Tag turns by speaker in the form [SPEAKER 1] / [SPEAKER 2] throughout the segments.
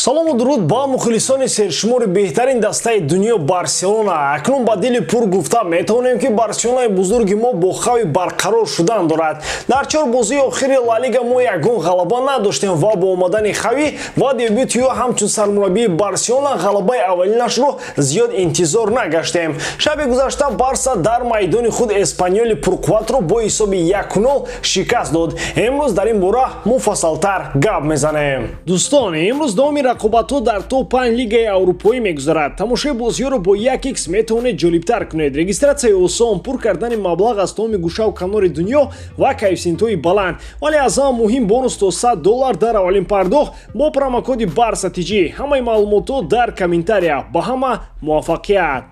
[SPEAKER 1] Салому дуруд ба мухлисони сершумори беҳтарин дастаи дунё Барселона. Акнун ба дили пур гуфта метавонем, ки Барселонаи бузурги мо бо Хави барқарор шудан дорад. Дар чор бозии охири Ла Лига мо ягон ғалаба надоштем ва бо омадани Хави ва дебюти ӯ ҳамчун сармураббии Барселона ғалабаи аввалинашро зиёд интизор нагаштем. Шаби гузашта Барса дар майдони худ Эспаньоли пурқувватро бо ҳисоби 1-0 шикаст дод. Имрӯз дар ин бора муфассалтар гап мезанем. Дӯстон, имрӯз давоми рақобатҳо дар топ 5 лигаи аврупоӣ мегузарад. Тамошои бозиҳоро бо 1x метавонед ҷолибтар кунед. Регистратсияи осон, пур кардани маблағ аз тамоми гӯшаву канори дунё ва коэффисиентҳои баланд, вале аз ҳама муҳим бонус то 100 доллар дар аввалин пардохт бо промокоди Барса TJ. Ҳамаи маълумотҳо дар комментария. Ба ҳама муваффақият!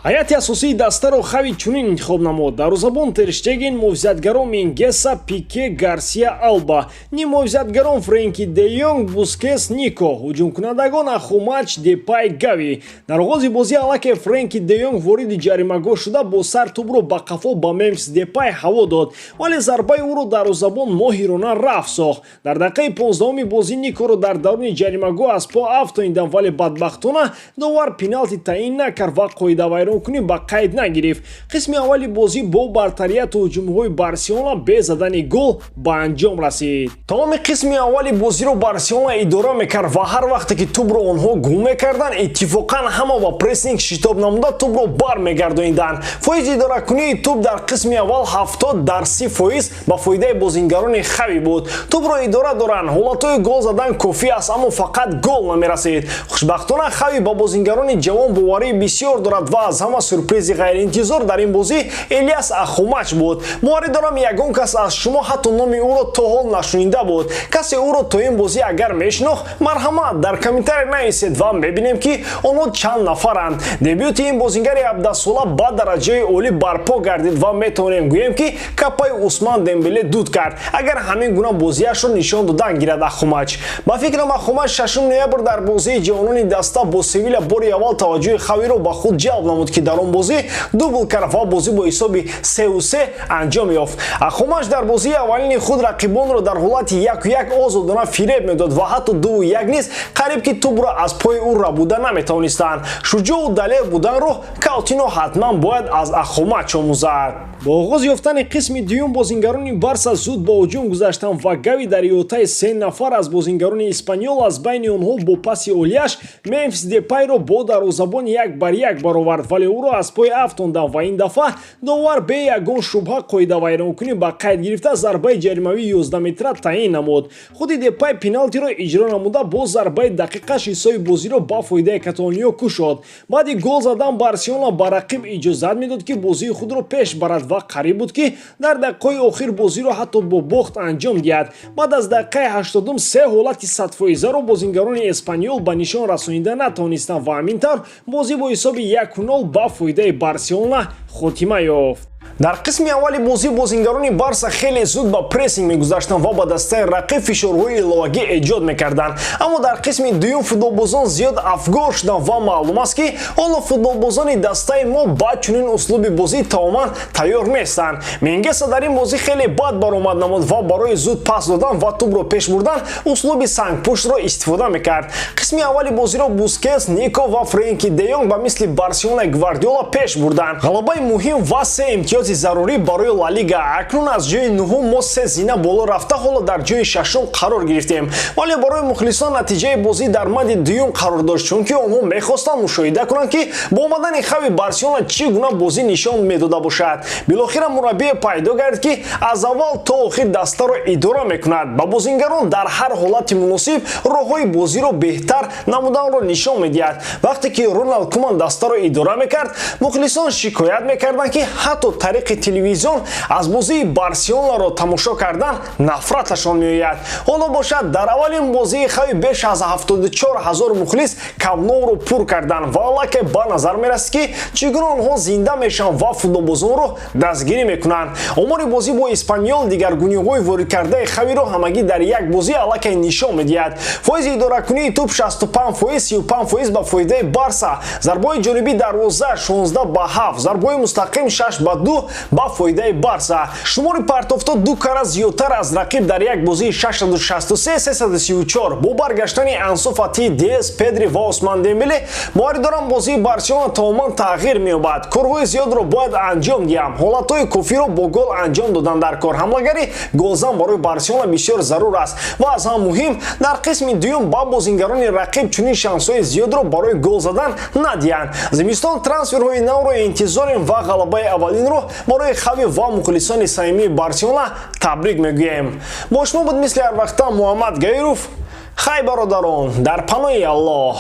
[SPEAKER 1] Ҳайати асосии дастаро Хави чунин интихоб намуд: дарвозабон Тер Штеген, муҳофизатгарон Мингеса, Пике, Гарсия, Алба, ниммуҳофизатгарон Френки де Йонг, Бускес, Нико, ҳуҷумкунандагон Ахумач, Депай, Гави. Дар оғози бозӣ аллакай Френки де Йонг вориди ҷаримагоҳ шуда, бо сар тӯбро ба қафо ба Мемфис Депай ҳаво дод, вале зарбаи ӯро дарвозабон моҳирона рафт сохт. Дар дақиқаи 15-уми бозӣ Никоро дар даруни ҷаримагоҳ аз по афтонидан, вале бадбахтона довар пеналти таъин накард ва қоидавайронкунӣ ба қайд нагирифт. Қисми аввали бозӣ бо бартарияту ҳуҷумҳои Барселона бе задани гол ба анҷом расид. Тамоми қисми аввали бозиро Барселона идора мекард ва ҳар вақте ки тӯбро онҳо гум мекарданд, иттифоқан ҳама ба прессинг шитоб намуда, тӯбро бармегардониданд. Фоизи идоракунии тӯб дар қисми аввал 70 дар 30 фоиз ба фоидаи бозингарони Хави буд. Тӯбро идора доранд, ҳолатҳои гол задан кофӣ аст, аммо фақат гол намерасид. Хушбахтона, Хави ба бозингарони ҷавон боварии бисёр дорад ва аз ҳама сюрпризи ғайриинтизор дар ин бозӣ Элиас Ахумач буд. Боварӣ дорам, ягон кас аз шумо ҳатто номи ӯро то ҳол нашунида буд. Касе ӯро то ин бозӣ агар мешинохт, марҳамат, дар комментария нависед ва мебинем, ки онҳо чанд нафаранд. Дебюти ин бозингари 17сола ба дараҷаи олӣ барпо гардид ва метавонем гӯем, ки капаи Усман Дембеле дуд кард, агар ҳамин гуна бозиашро нишон додан гирад Ахумач. Ба фикрам, Ахумач 6 ноябр дар бозии ҷавонони даста бо Севиля бори аввал таваҷҷӯҳи Хавиро ба худ ҷалб намуд, ки дар он бозӣ дубл кард ва бозӣ бо ҳисоби 3-3 анҷом ёфт. Ахумач дар бозии аввалини худ рақибонро дар ҳолати 1-1 озодона фиреб медод ва ҳатто 2-1 низ қариб ки тӯбро аз пои ӯ рабуда наметавонистанд. Шуҷоъу далер буданро Каутино ҳатман бояд аз Ахумач омӯзад. Бо оғоз ёфтани қисми дуюм бозингарони Барса зуд ба ҳуҷум гузаштанд ва Гави дар иҳотаи се нафар аз бозингарони Испаньол, аз байни онҳо бо паси олияш Мемфис Депайро бо дарвозабон як бар як баровард, вале ӯро аз пой афтонданд ва ин дафъа довар бе ягон шубҳа қоидавайронкунӣ ба қайд гирифта, зарбаи ҷаримавии 11 метра таъин намуд. Худи Депай пеналтиро иҷро намуда, бо зарбаи дақиқаш ҳисоби бозиро ба фоидаи каталониё кушод. Баъди гол задан Барселона ба рақиб иҷозат медод, ки бозии худро пеш барад ва қариб буд, ки дар дақиқаҳои охир бозиро ҳатто бо бохт анҷом диҳад. Баъд аз дақиқаи 80-ум се ҳолати садфоизаро бозингарони Эспаньол ба нишон расонида натавонистанд ва ҳамин тавр бозӣ бо ҳисоби 1-0 ба фоидаи Барселона хотима ёфт. Дар қисми аввали бозӣ бозингарони Барса хеле зуд ба прессинг мегузаштанд ва ба дастаи рақиб фишорҳои иловагӣ эҷод мекарданд, аммо дар қисми дуюм футболбозон зиёд афгор шуданд ва маълум аст, ки ҳоло футболбозони дастаи мо ба чунин услуби бозӣ тамоман тайёр нестанд. Мингеса дар ин бозӣ хеле бад баромад намуд ва барои зуд пас додан ва тӯбро пеш бурдан услуби сангпуштро истифода мекард. Қисми аввали бозиро Бускес, Нико ва Френки де Йонг ба мисли Барселонаи Гвардиола пеш бурданд. Ғалабаи муҳим ва се имтиёзи зарурӣ барои Ла Лига. Акнун аз ҷои нуҳум мо се зина боло рафта, ҳоло дар ҷои шашум қарор гирифтем, вале барои мухлисон натиҷаи бозӣ дар мади дуюм қарор дошт, чунки онҳо мехостанд мушоҳида кунанд, ки бо омадани Хави Барселона чӣ гуна бозӣ нишон медода бошад. Билохира мураббие пайдо гардид, ки аз аввал то охир дастаро идора мекунад, ба бозингарон дар ҳар ҳолати муносиб роҳҳои бозиро беҳтар намуданро нишон медиҳад. Вақте ки Роналд Куман дастаро идора мекард, мухлисон шикоят мекарданд, ки ҳатто тариқи телевизион аз бозии Барселонаро тамошо кардан нафраташон меояд. Ҳоло бошад, дар аввалин бозии Хави беш аз 74 ҳазор мухлис Камп Ноуро пур карданд ва аллакай ба назар мерасид, ки чӣ гуна онҳо зинда мешаванд ва футболбозонро дастгирӣ мекунанд. Омори бозӣ бо Испаньол дигаргуниҳои воридкардаи Хавиро ҳамагӣ дар як бозӣ аллакай нишон медиҳад. Фоизи идоракунии тӯб 65 фоиз, 35 фоиз ба фоидаи Барса, зарбаҳои ҷонибӣ дарвоза 16 ба 7, зарбаҳои мустақим 6 ба 2. 2 ба фоидаи Барса. Шумори партофтҳо ду кара зиёдтар аз рақиб дар як бозии, 663, 334. Бо баргаштани Ансу Фати, Дес, Педри ва Осман Дембеле боварӣ дорам, бозии Барселона тамоман тағйир меёбад. Корҳои зиёдро бояд анҷом диҳам. Ҳолатҳои кофиро бо гол анҷом додан дар кор. Ҳамлагари голзан барои Барселона бисёр зарур аст ва аз ҳама муҳим, дар қисми дуюм ба бозингарони рақиб чунин шансҳои зиёдро барои гол задан надиҳанд. Зимистон трансферҳои навро интизорем ва ғалабаи аввалинро барои Хави ва мухлисони самимии Барселона табрик мегӯем. Бо шумо буд, мисли ҳар вақта, Муҳаммад Гаиров. Хай, бародарон, дар паноҳи Аллоҳ.